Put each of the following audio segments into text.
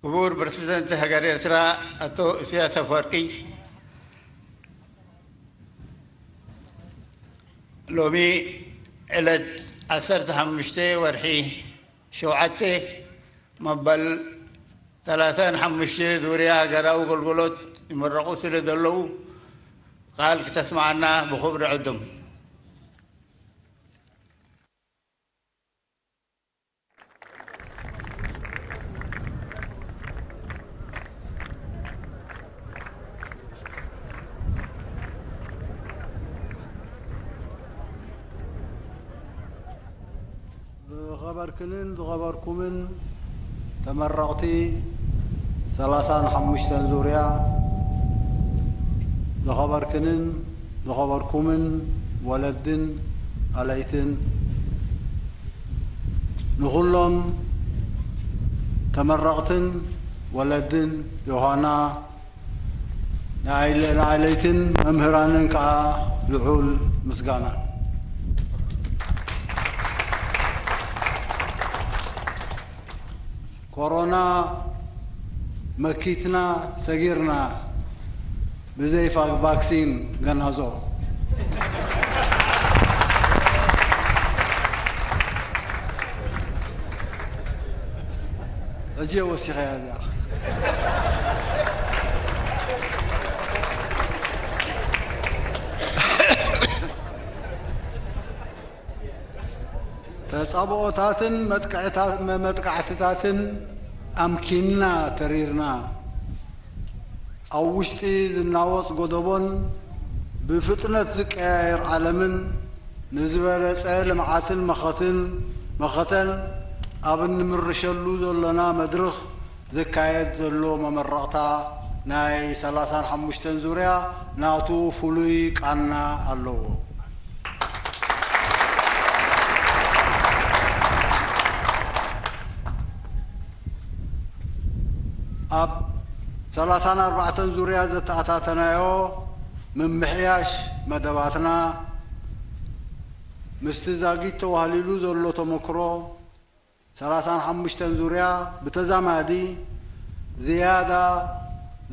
ክቡር ፕረዚደንት ሃገር ኤርትራ ኣቶ ኢሳያስ ኣፈወርቂ፣ ሎሚ ዕለት ዓሰርተ ሓሙሽተ ወርሒ ሸውዓተ መበል ሰላሳን ሓሙሽተ ዙርያ ሃገራዊ ኣገልግሎት ይምረቑ ስለ ዘለዉ፣ ቃል ክተስምዓና ብኽብሪ ዕድም። ዝኸበርክንን ዝኸበርኩምን ተመረቕቲ ሰላሳን ሓሙሽተን ዙርያ፣ ዝኸበርክንን ዝኸበርኩምን ወለድን ኣለይትን፣ ንኹሎም ተመረቕትን ወለድን ዮሃና፣ ንኣይለ-፣ ንኣለይትን መምህራንን ከኣ ልዑል ምስጋና። ኮሮና መኪትና ሰጊርና፣ ብዘይ ፋ-፣ ቫክሲን ገናዞ። ሕጂ እየ ወሲኸያ እዚኣ። ተጻብኦታትን መጥቅዕታ-፣ መ-፣ መጥቃዕትታትን ኣምኪንና ተሪርና፣ ኣብ ውሽጢ ዝናወጽ ጎደቦን ብፍጥነት ዝቀያየር ዓለምን ንዝበለጸ ልምዓትን መኸትን፣ መኸተን ኣብ እንምርሸሉ ዘሎና መድርኽ ዝካየድ ዘሎ መመረቕታ ናይ ሰላሳን ሓሙሽተን ዙርያ ናቱ ፍሉይ ቃና ኣለዎ። ኣብ ሰላሳን ኣርባዕተን ዙርያ ዘተኣታተናዮ ምምሕያሽ መደባትና፣ ምስቲ ዛጊት ተዋህሊሉ ዘሎ ተመክሮ፣ ሰላሳን ሓሙሽተን ዙርያ ብተዛማዲ ዝያዳ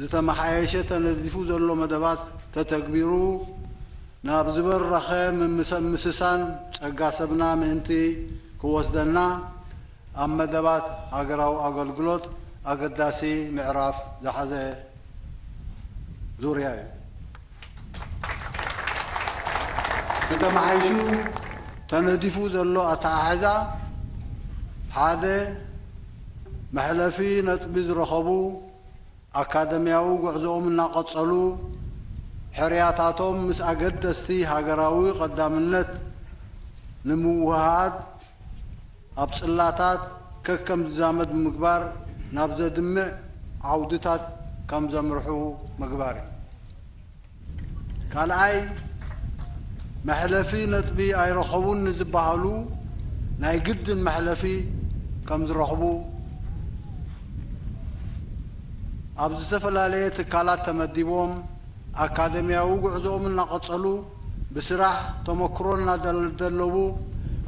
ዝተመሓየሸ ተነዲፉ ዘሎ መደባት ተተግቢሩ፣ ናብ ዝበረኸ ምምሰ-፣ ምስሳን ጸጋ ሰብና ምእንቲ ክወስደና፣ ኣብ መደባት ሃገራዊ ኣገልግሎት ኣገዳሲ ምዕራፍ ዝሓዘ ዙርያ እዩ። ብተመሓይሹ ተነዲፉ ዘሎ ኣተሓሕዛ፣ ሓደ፣ መሕለፊ ነጥቢ ዝረኸቡ ኣካደምያዊ ጉዕዞኦም እናቐጸሉ፣ ሕርያታቶም ምስ ኣገደስቲ ሃገራዊ ቀዳምነት ንምውህሃድ፣ ኣብ ጽላታት ከከም ዝዛመድ ብምግባር፣ ናብ ዘድምዕ ዓውድታት ከም ዘምርሑ ምግባር እዩ። ካልኣይ፣ መሕለፊ ነጥቢ ኣይረኸቡን ንዝበሃሉ ናይ ግድን መሕለፊ ከም ዝረኽቡ፣ ኣብ ዝተፈላለየ ትካላት ተመዲቦም ኣካደምያዊ ጉዕዞኦም እናቐጸሉ፣ ብስራሕ ተመክሮ እናደለቡ፣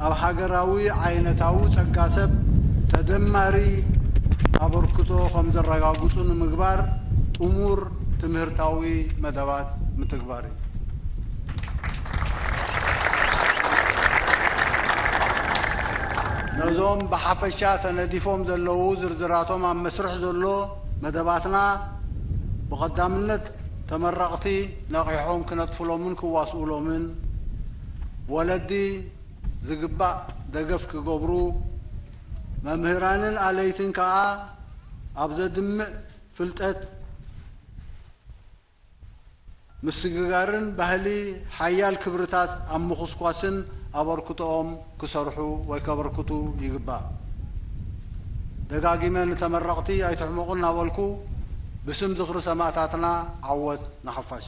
ኣብ ሃገራዊ ዓይነታዊ ጸጋ ሰብ ተደማሪ ኣበርክቶ ከም ዘረጋግጹ ንምግባር ጥሙር ትምህርታዊ መደባት ምትግባር እዩ። ነዞም ብሓፈሻ ተነዲፎም ዘለዉ ዝርዝራቶም ኣብ መስርሕ ዘሎ መደባትና፣ ብቐዳምነት ተመረቕቲ ነቒሖም ክነጥፍሎምን ክዋስኡሎምን፣ ወለዲ ዝግባእ ደገፍ ክገብሩ፣ መምህራንን ኣለይትን ከኣ ኣብ ዘድምዕ ፍልጠት ምስግጋርን ባህሊ ሓያል ክብርታት ኣብ ምኹስኳስን ኣበርክቶኦም ክሰርሑ ወይ ከበርክቱ ይግባእ። ደጋጊመ ንተመረቕቲ ኣይትሕመቑ እናበልኩ፣ ብስም ዝኽሪ ሰማእታትና ዓወት ንሓፋሽ።